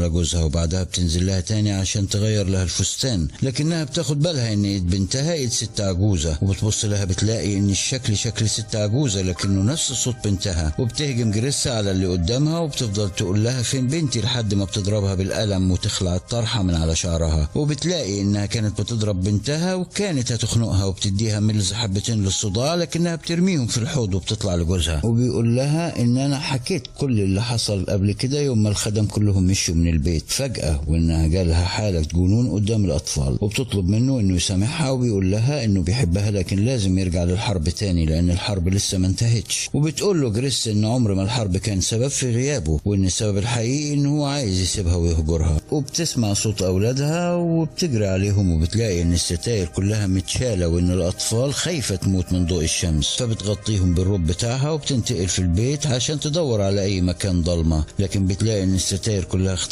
على جوزها، وبعدها بتنزل لها تاني عشان تغير لها الفستان، لكنها بتاخد بالها ان ايد بنتها ايد ست عجوزة، وبتبص لها بتلاقي ان الشكل شكل ست عجوزة لكنه نفس صوت بنتها. وبتهجم جريسا على اللي قدامها وبتفضل تقول لها فين بنتي لحد ما بتضربها بالقلم وتخلع الطرحة من على شعرها، وبتلاقي انها كانت بتضرب بنتها وكانت هتخنقها، وبتديها ميلز حبتين للصداع لكنها بترميهم في الحوض وبتطلع لجوزها وبيقول لها ان انا حكيت كل اللي حصل قبل كده يوم ما الخدم كلهم مشوا من البيت فجأة، وانها جالها حالة جنون قدام الاطفال، وبتطلب منه انه يسامحها وبيقول لها انه بيحبها لكن لازم يرجع للحرب تاني لان الحرب لسه ما انتهتش. وبتقول له جريس ان عمر ما الحرب كان سبب في غيابه، وان السبب الحقيقي ان هو عايز يسيبها ويهجرها. وبتسمع صوت اولادها وبتجري عليهم وبتلاقي ان الستاير كلها متشالة وان الاطفال خايفة تموت من ضوء الشمس، فبتغطيهم بالروب بتاعها وبتنتقل في البيت عشان تدور على اي مكان ضلمة، لكن بتلاقي ان الستاير كلها اختفت